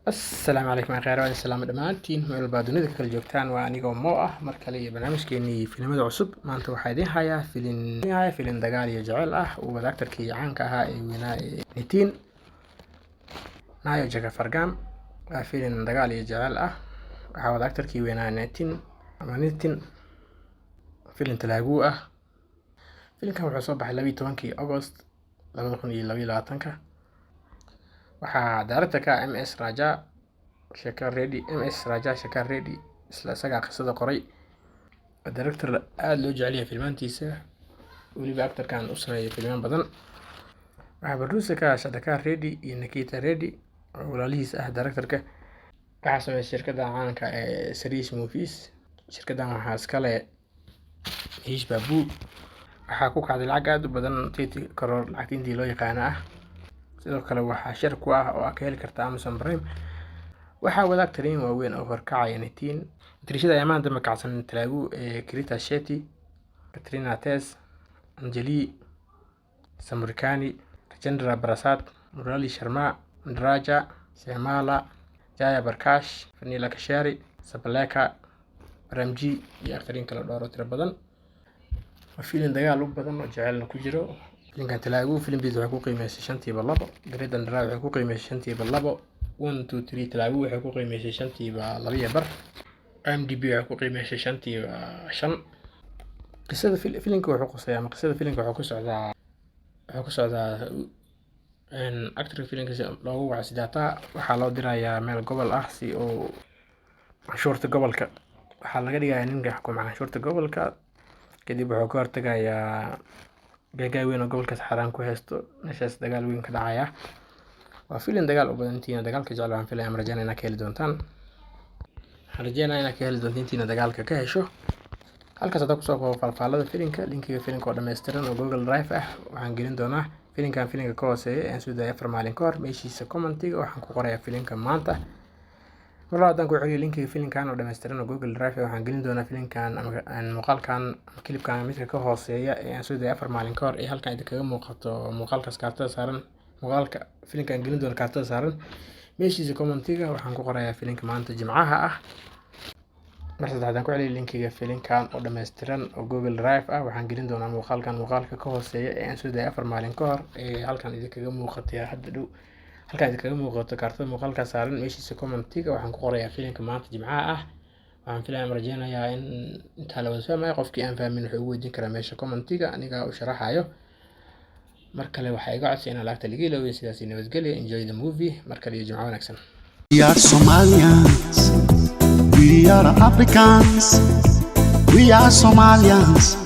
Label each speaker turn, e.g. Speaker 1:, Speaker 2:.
Speaker 1: Asalaamu calaykum khayr waan salaamo dhammaantiin meel walba dunida ka kala joogtaan. Waa anigoo Mo ah mar kale iyo barnaamijkeenii filimada cusub. Maanta waxaa idiin hayaa filin dagaal iyo jecel ah uu wada actorkii caanka ahaa ee weynaa ee Nitin Nayo Jagafargam. Waa filin dagaal iyo jecel ah. Waxaa wada actorkii weynaa Nitin ama Nitin, filin Telugu ah. Filinkan wuxuu soo baxay 12-kii August 2022-ka. Waxaa director ka ah MS Raja Shekhar Reddy. MS Raja Shekhar Reddy isla isagaa qisada qoray. Waa director aada loo jecel yahay filmaantiisa, weliba actorkan u sameeyay filmaan badan. Waxaa producer ka ah Sudhakar Reddy iyo Nikita Reddy oo walaalihiis ah directorka. Waxaa sameeyay shirkadda caanka ee Sirish Movies. Shirkaddan waxaa iskale Mahesh Babu. Waxaa ku kacday lacag aada u badan, 30 crore lacagta intii loo yaqaano ah. Sidoo kale waxaa share ku ah oo aad ka heli karta Amazon Prime. Waxaa wada actoriin waaweyn oo horkacaya Nitin, actressada ayaamahan dambe kacsan Telugu ee Kriti Shetty, Katrina Tess, Anjali Samurkani, Rajendra Prasad, Murali Sharma, Raja Shyamala, Jaya Prakash, Vanilla Kashari, Sabaleka Ramji iyo actoriin kale dhowr oo tiro badan. Waa filin dagaal u badan oo jecelna ku jiro. Filinkan Telugu Filmbeat waxay ku qiimeysay 2.5. Great Andhra waxay ku qiimeysay 2.5. 123 Telugu waxay ku qiimeysay 2.5. IMDb waxay ku qiimeysay 5.5. Qisada filinka wuxuu quseeyaa ama qisada filinka wuxuu ku socdaa actorka filinka si loogu waco Siddhartha. Waxaa loo dirayaa meel gobol ah si uu canshuurta gobolka, waxaa laga dhigayaa ninka xukuma canshuurta gobolka. Kadib wuxuu ka hortagayaa gaagaay weyn oo gobolkaas xaaraan ku haysto. Meeshaas dagaal weyn ka dhacaya. Waa filin dagaal u badan. Intiina dagaalka jecel, waxaan filaya ama rajeynaya inaad ka heli doontaan. Waxaan rajeynaya inaad ka heli doonto intiina dagaalka ka hesho. Halkaas hadda kusoo koobo falfaalada filinka. Linkiga filinka oo dhammaystiran oo Google Drive ah waxaan gelin doonaa filinkan, filinka ka hooseeya ee aan soo daayay 4 maalin ka hor. Meeshiisa commentiga waxaan ku qorayaa filinka maanta. Mar labaad haddaan ku celiyo, linkiga filinkan oo dhammaystiran oo Google Drive ah waxaan gelin doonaa filinkan ama muuqaalkan ama clipkan midka ka hooseeya ee aan soo daayay 4 maalin ka hor, ee halkan idinkaga muuqato muuqaalkaas kaartada saaran. Muuqaalka filinkan gelin doono kaartada saaran, meeshiisa commentiga waxaan ku qorayaa filinka maanta Jimcaha ah. Mar saddexaad haddaan ku celiyo, linkiga filinkan oo dhammaystiran oo Google Drive ah waxaan gelin doonaa muuqaalkan, muuqaalka ka hooseeya ee aan soo daayay 4 maalin ka hor, ee halkan idinkaga muuqatay hadda dhow, halkan idinkaga muuqato kaartada muuqaalka saaran. Meeshiisa commentiga waxaan ku qorayaa filinka maanta Jimcaha ah. Waxaan filaya ama rajeynayaa in intaa la wada fahmayo. Qofkii aan fahmin wuxuu ugu weydiin karaa meesha commentiga, anigaa u sharaxayo. Mar kale waxaa iga codsay inaan lacagta laga iloobiyo. Sidaasi nabadgelya. Enjoy the movie. Mar kale iyo Jimco wanaagsan.
Speaker 2: We are Somalians. We are Africans. We are Somalians.